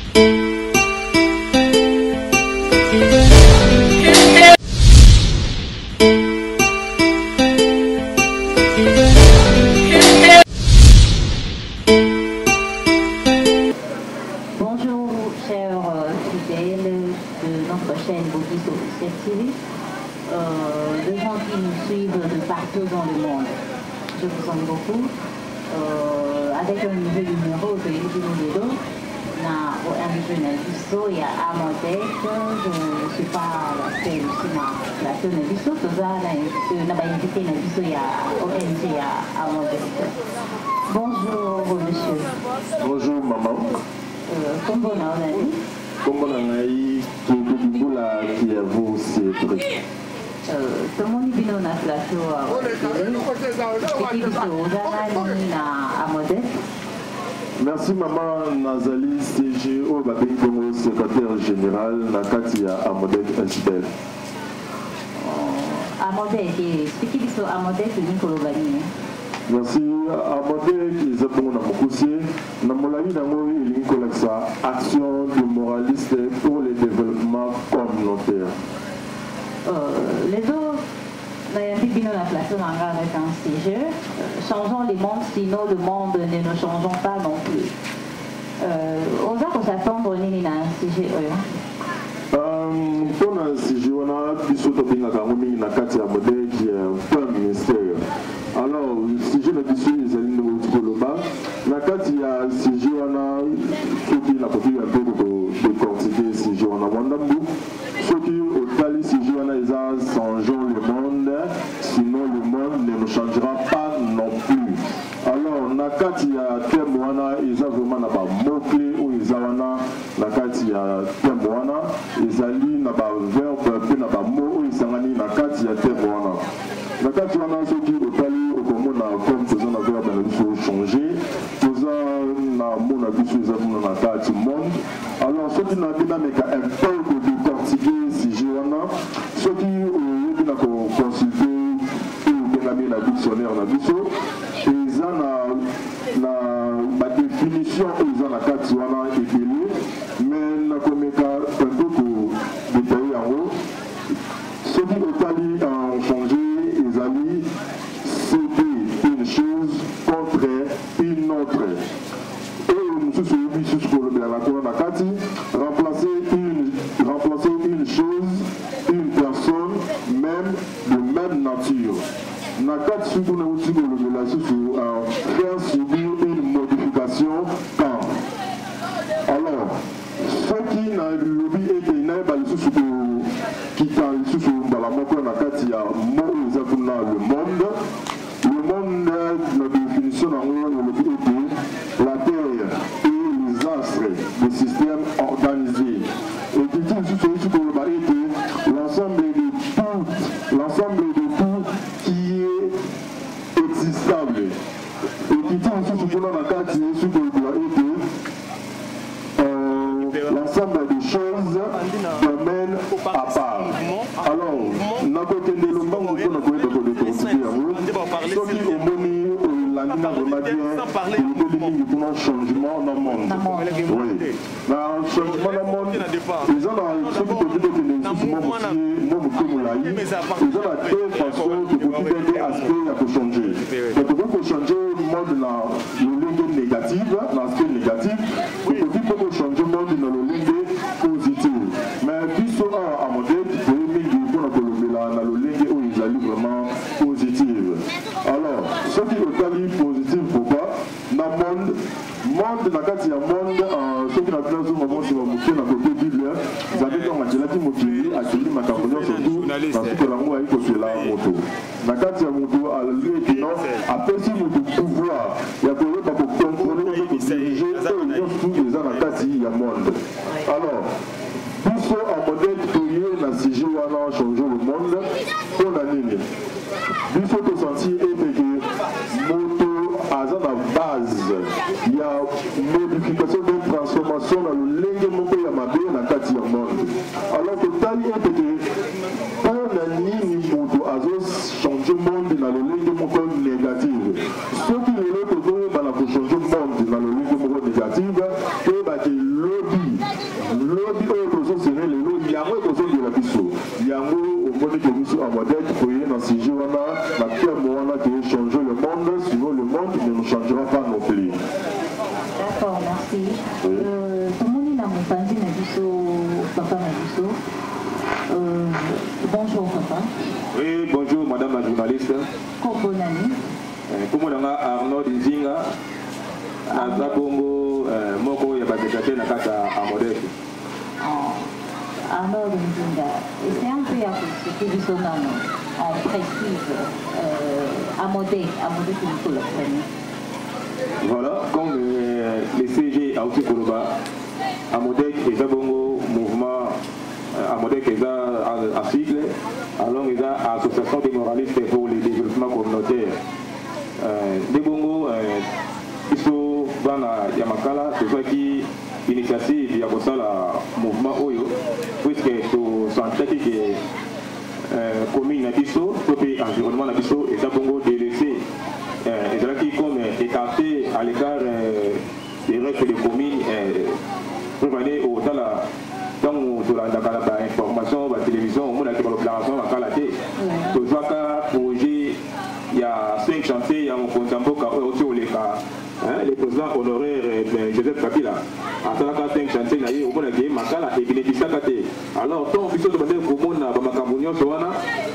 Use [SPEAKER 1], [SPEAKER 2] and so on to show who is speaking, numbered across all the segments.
[SPEAKER 1] Bonjour chers fidèles de notre chaîne Bogis Officiel TV, euh, de gens qui nous suivent de partout dans le monde. Je vous aime beaucoup. Euh, avec un nouveau numéro de Lelo, na ONG na biso ya Amodec, je ne suis pas la seule ici na plateau na biso, toza na ba invité na biso ya ONG ya Amodec. Bonjour monsieur.
[SPEAKER 2] Bonjour maman.
[SPEAKER 1] Euh, kombo na yo nani?
[SPEAKER 2] Kombo na ngai Keko Bibula Kiavu Cédric.
[SPEAKER 1] Euh, tomoni bino na plateau awa explique biso oza nani na Amodec?
[SPEAKER 2] Merci maman, nazali CG oyo babengi bongo secrétaire général na kati ya Amodec SBL.
[SPEAKER 1] Amodec, explique biso Amodec elingi koloba nini?
[SPEAKER 2] Merci. Amodec eza bongo na mokuse, na molai nango elingi kolakisa action de moraliste pour le développement communautaire.
[SPEAKER 1] Euh, les autres, nayambi bino na plateau na nga avec un sujet, changeons le monde, sinon le monde ne nous changeons pas non plus. Euh, oza kos'attendre nini na sujet oyo?
[SPEAKER 2] Mpona sujet wana, biso tobengaka yango mingi na kati ya Amodec point mystère. Alors sujet na biso ezali ndenge outi koloba na kati ya sujet wana. Soki nakoki ya mpe kodécortiquer sujet wana mwa ndambu, soki otali sujet wana eza "Changeons le monde, sinon le monde ne nous changera pas non plus". Alors na kati ya thème wana eza vraiment na bamot clé oyo eza wana. Na kati ya thème wana ezali na baverbe mpe na bamot oyo esangani na kati ya thème wana. Na kati wana, soki otali, okomona comme toza na verbe na biso changer, toza na mot na biso eza kuna na kati monde. Alors soki nabi nameka un peu kodécortiquer sujet wana, soki oyebi na koconsulte oyo obengami na dictionnaire na biso, eza na badéfinition oyo eza na kati wana ebele, mais nakomeka un peu kodétailler yango. Soki otali changer, ezali céder une chose contre une autre. Oyo mosusu oyebi lisusu kolobelaka kuna na kati, remplacer une chose, une personne, même de même nature. Na kati soki kuna euti kolobela lisusu faire subir une modification. Quand alors soki nalobi ete nayeba lisusu kokita lisusu mbala moko na kati ya mot oyo eza kuna le monde, le monde na définition nango elobi ete la terre et les astres des systèmes organisés. Ekiti lisusu, euti koloba ete l'ensemble de tout qui est existable. Ekiti lisusu kuna na kati, esi koloba ete l'ensemble des choses, domaine à part. Alors nakokende lombangu mpona koyeba kodécortiquer yango. Soki omoni olandi na vraiment bien, elobeli mingi kuna changement na monde. Oui, na changement na monde eza na, soki tokoki tokende lisusu mwa mosie, mwa moke molai, eza na deux façon tokoki bende aspect ya kochanger. Tokoki kochanger monde na lolenge négative, na aspect négatif, tokoki mpe kochanger monde na lolenge positive. Mais biso awa Amodec toye mingi mpona kolobela na lolenge oyo ezali vraiment positive. Alors soki otali positive, pourquoi na monde? Monde, na kati ya monde, soki na bino azonga mwa nsima moke na kote Bible, Nzambe ntango akelaki mokili, akeli makambo nyonso tu, na suka yango ayi kokela moto. Na kati ya moto alobi ete non, apesi moto pouvoir ya koyeba kocontrôler oyo kodiriger oyo nyonso tu eza na kati ya monde. Alors biso Amodec toye na sujet wana changer le monde. Mpo na nini? Biso tosentir ete ke moto aza na base ya modification de transformation na lolenge moko ya mabe na kati ya monde. Alors totali ete ke mpo na nini moto azochanger monde na lolenge moko négative? Soki lelo tozoyeba na kochanger monde na lolenge moko négative, toyebaki lobi Lobi oyo tozosene lelo, yango ekozongela biso. Yango omoni ke biso Amodec toye na sujet wana, na thème wana ke changer le monde, sinon le monde ne nous changera pas non plus.
[SPEAKER 1] D'accord, merci.
[SPEAKER 2] Oui.
[SPEAKER 1] Tomoni na mopanzi na biso papa na biso. Bonjour papa.
[SPEAKER 3] Oui, bonjour madame la journaliste.
[SPEAKER 1] Kombo nani?
[SPEAKER 3] Kombo nanga Arnaud Nzinga. Naza bongo moko ya badéputé na kati ya Amodec.
[SPEAKER 1] Oh, Arnaud Nzinga, c'est un peu ya koexpliquer biso nano en précise Amodec, Amodec likolo premier.
[SPEAKER 3] Voilà, comme le CG auti koloba, Amodec eza bongo mouvement. Amodec eza en sigle, alors eza Association des moralistes pour le développement communautaire. Nde bongo biso bana ya Makala tozwaki initiative ya kosala mouvement oyo, puisque tosentaki ke commune na biso to mpe environnement na biso eza bongo délaissé, ezalaki comme écarté à l'égard des restes de communes. Preuve, otala ntango tolandaka na bainformation, batélévision, omonaki balobelaka Makala te. Tozwaka projet ya 5 chantier ya mokonzi ya mboka oyo auti koleka, le président honoraire Joseph Kabila, asalaka 5 chantier na ye, omonaki ye Makala ebénéficiaka te. Alors ntongo biso tobandeki komona bamakambo nyonso wana,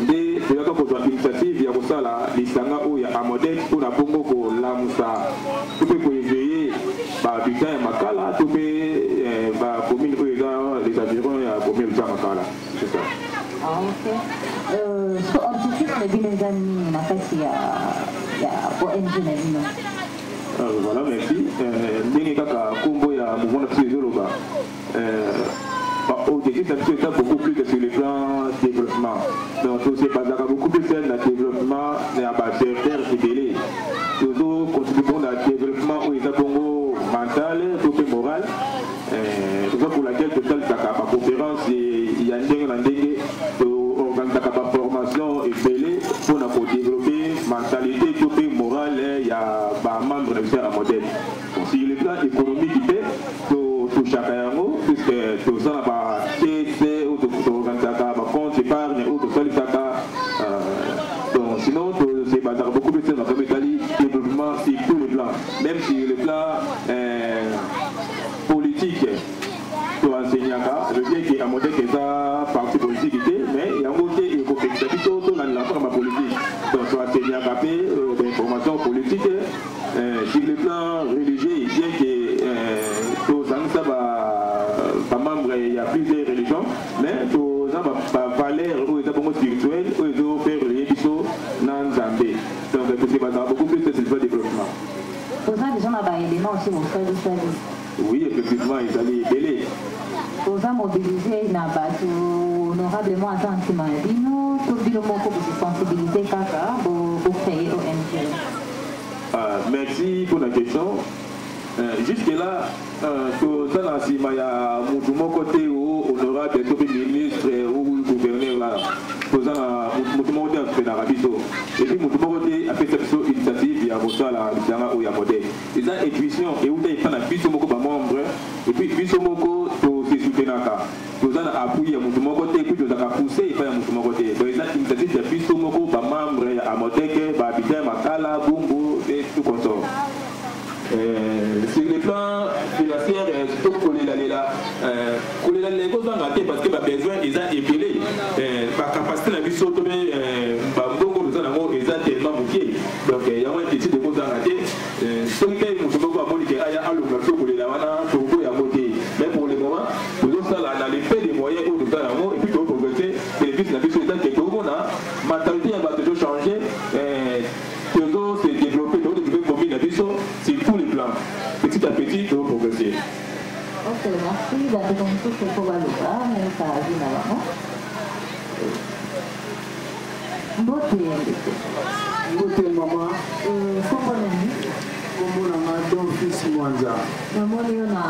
[SPEAKER 3] nde toyaka kozwa initiative ya kosala lisanga oyo ya Amodec, mpona bongo kolamusa to mpe koéveiller bahabitant ya Makala to mpe bacommune oyo eza les environs ya commune ya Makala, c'est ça.
[SPEAKER 1] Ah, ok. So objectif na bino eza nini na kati ya ONG na bino?
[SPEAKER 3] Voilà, merci. Ndenge kaka nkombo ya mouvement na biso ezoloba, objectif na biso eza beaucoup plus que sur le plan développement. Donc tosebazaka beaucoup plus na développement ya basecteur ebele. Tozocontribue na développement oyo eza bongo mental to mpe moral, raison pour laquelle totalisaka baconférence ya ndenge na ndenge, toorganisaka baformation ebele mpona kodévelopper mentalité to mpe morale ya bamembre na biso ya Amodec. Sur le plan économique mpe totouchaka yango, puisque toza na bacaisse oyo toorganisaka, bacompte épargne oyo tosalisaka. Donc sinon tozebazaka beaucoup plus na makambo etali développement sur tous les plans, même sur le plan politique toenseignaka. Je bien ke Amodec eza parti politique te, mais yango te ekopekisa biso tolandela mpona bapolitique. Donc toenseignaka mpe bainformation politique. Sur le plan religieux, bien que tozangisa bamembre ya plusieurs religions, mais toza bavaleur oyo eza bongo spirituel, oyo ezofaire lier biso na Nzambe. Donc tosebazaka beaucoup plus sur le plan développement.
[SPEAKER 1] Toza déjà na baélément aussi bosalisali?
[SPEAKER 3] Oui, effectivement, ezali ebele.
[SPEAKER 1] Toza mobilisé na bato honorablement aza nsima na bino, to bino moko bosesensibiliser kaka bocréer ONG?
[SPEAKER 3] Ah, merci pour la question. Jusque là, toza na nsima ya mutu moko te, o honorable to mpe ministre ou gouverneur la. Toza na mutu moko te asoutenaka biso, et puis mutu moko te apesa biso initiative ya kosala lisanga oyo ya Amodec. Eza intuition euta epa na biso moko bamembre, et puis biso moko tosesoutenaka. Toza na appui ya mutu moko te, puis tozalaka poussé epai ya mutu moko te. Donc eza initiative ya biso moko bamembre ya Amodec, bahabitant ya Makala, Bumbu et tout consort. Sur le plan financier, tokolelalela, kolelalela ekozanga te, parce que babesoin eza ebele. Bacapacité na biso to mpe bambongo toza nango eza tellement moke. Donc yango inquiétude ekozanga te. Soki mpe moto moko amoni ke aya alonga biso kolela wana, toko yango te. Mais pour le moment tozosala na le peu de moyens oyo toza yango, et puis toprogresse. Bénéfice na biso eza ke tokomona mentalité ya bato ezochanger, tozo se développer, tozo développer commune na biso sur tous les plans. Petit à petit tozoprogresse.
[SPEAKER 1] Ok, merci. Bandeko mosusu mpo baloba nayoka avis na bango. Mbote ya ndeko.
[SPEAKER 4] Mbote mama.
[SPEAKER 1] Kombo nani?
[SPEAKER 4] Kombo na nga Don Fils Mwanza.
[SPEAKER 1] Namoni yo na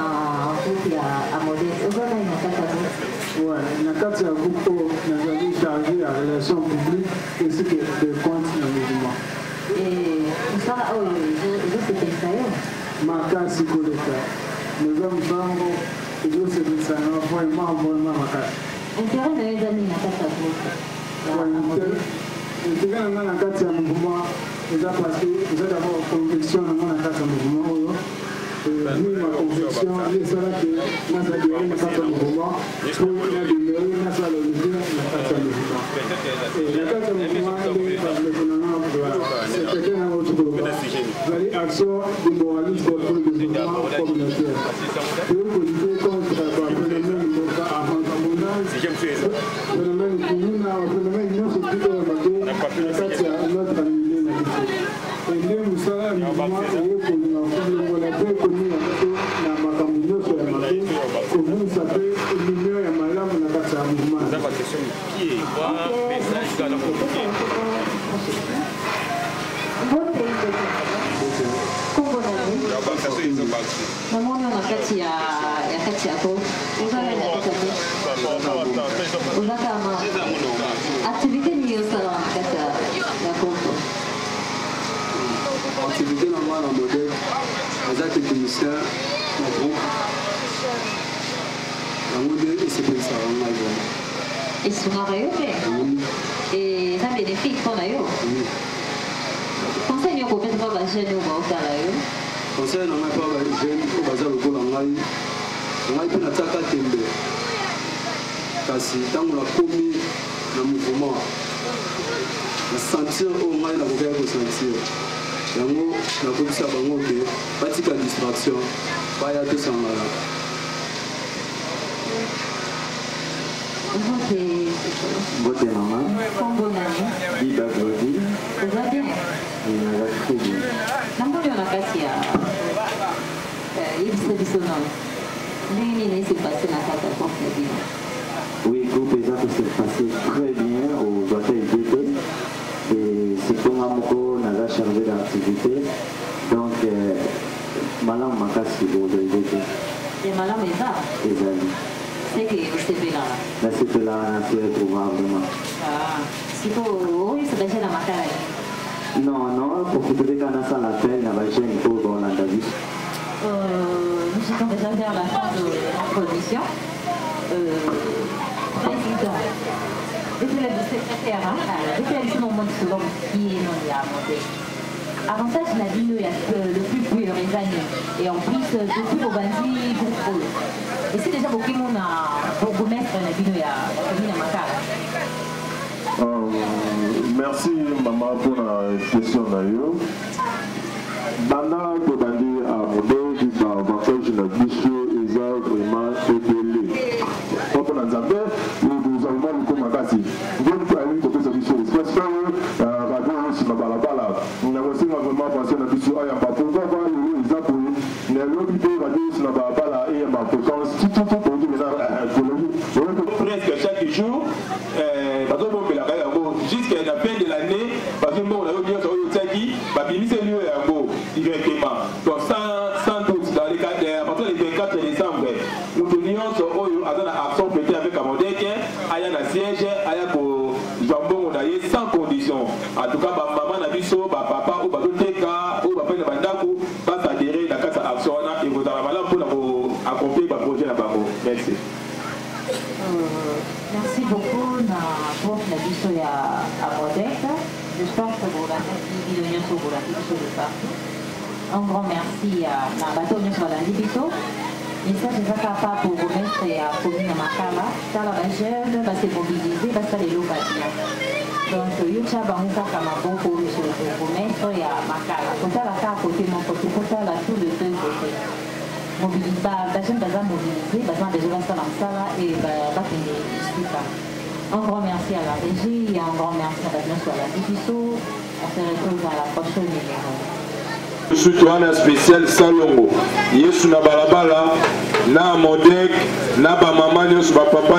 [SPEAKER 1] groupe ya Amodec. Oza nani na kati ya groupe?
[SPEAKER 4] Ouais, na kati ya groupe oyo nazali chargé ya relation publique ainsi que de compte na mouvement.
[SPEAKER 1] Mosala oyo ezosepelisa yo?
[SPEAKER 4] Makasi koleka. Eza mosala moko Ezosepelisa nga vraiment vraiment makasi.
[SPEAKER 1] Intérêt na yo eza nini na kati ya groupe?
[SPEAKER 4] Intérêt na nga na kati ya mouvement eza parce que eza d'abord conviction na nga na kati ya mouvement oyo. Vu ma conviction, nde esala ke naza adhéré na kati ya mouvement mpo na demeure nasala lolenge na kati ya mouvement. Na kati ya mouvement nde bandeko na nga secrétaire na nga oti koloba ezali action de moraliste pour le développement communautaire. Toyei kolutter contre baphénomène mboka vagabondage, phénomène kuluna, baphénomène nyonso tika ya mabe na kati ya notre milieu na biso. Nde mosala ya mouvement eye kolinga kolongola mpe koninga biso na makambo nyonso ya mabe, kobungisa mpe lumière ya malamu na kati ya mouvement.
[SPEAKER 1] Mbote, kombo na yo? Namoni yo na kati ya kati ya groupe. Oza nani na kati ya groupe? Oza kaka membre. Activité nini osala na kati ya groupe?
[SPEAKER 5] Activité na nga na modèle aza technicien na groupe, yango nde esepelisaka ngai vraiment.
[SPEAKER 1] Esungaka yo mpe? Eza bénéfique mpo na yo? Conseil nini okopesa mpo bajeune oyo baotala yo?
[SPEAKER 5] Conseil na ngai mpo bajeune oyo baza lokola ngai, ngai mpe natiaka tembe, kasi ntango nakomi na mouvement na sentir oyo ngai nakokaki kosentir yango, nakobisa bango ke batika distraction, baya tosangana.
[SPEAKER 1] Mbote.
[SPEAKER 6] Mbote mama.
[SPEAKER 1] Kombo nani?
[SPEAKER 6] Biba Glodi.
[SPEAKER 1] Oza bien?
[SPEAKER 6] Naza très bien.
[SPEAKER 1] Namoni yo na kati ya, yebisa biso nano ndenge nini ese passe na kati ya groupe na bino?
[SPEAKER 6] Oui, groupe eza kose passe très bien aux hôtels DT. Et surtout nga moko naza chargé d'activité. Donc malamu makasi aux DT.
[SPEAKER 1] Ya malamu eza?
[SPEAKER 6] Ezali.
[SPEAKER 1] C'est que osepelaka?
[SPEAKER 6] Nasepelaka, na se retrouva vraiment.
[SPEAKER 1] Sikoyo oyebisa bajeune na Makala nini?
[SPEAKER 6] Non, profite kaka nasala appel na bajeune oyo baolanda biso.
[SPEAKER 1] Nous sommes déjà vers la fin de notre émission. Président, depuis le secrétaire, hein, depuis la mission monde selon qui est non ya monté. Avantage na bino ya le plus pur eza nini? Et en plus, depuis bobandi groupe oyo, esi déjà bokimona bourgmestre na bino ya commune ya Makala?
[SPEAKER 2] Merci mama mpona question na yo. Banda tobandi Amodek, baavantage na biso eza vraiment ebele. Mpona Nzambe tozwa vraiment loko makasi. Nde moto alingi kopesa biso express oyo radio oyo nsima balabala, na kosenga vraiment pasteur na biso ayamba. Pourquoi pas? Lelo eza boye, na elobi mpe radio oyo nsima balabala eyamba fréquence tututu toyoki mena tolobi.
[SPEAKER 3] Presque chaque jour bazobombelaka yango jusqu'à la fin de l'année. Bazombongo na yo nyonso oyo otiaki, babimiseli yo yango directement. Donc sans doute dans les, à partir du 24 décembre, moto nyonso oyo aza na action peut avec Amodek aya na siège, aya kozwa mbongo na ye sans condition. En tout cas, bamama na biso, bapapa oyo bazoteka, oyo bafai na bandako, basadere na kati ya action wana, ekozala malamu mpona koaccomplir baprojet na bango. Merci.
[SPEAKER 1] Merci beaucoup na groupe na biso ya Amodek. J'espère que bolandaki bino nyonso, bolandi biso de partout. Un grand merci na bato nyonso balandi biso. Message eza kaka pa bourgmestre ya commune ya Makala: tala, bajeune base mobilise, basala eloko ya bien. Donc yo tia bango kaka maboko. Monsieur le bourgmestre ya Makala, kotala kaka côté moko te, kotala tout le deux côté. Bajeune baza mobilisé, baza déjà basala mosala e bakende esika. Un grand merci à la régie et un grand merci à bato nyonso balandi biso. On se retrouve à la prochaine numéro.
[SPEAKER 3] Surtout wana spécial salongo Yesu na balabala na Modek na bamama nyonso, bapapa.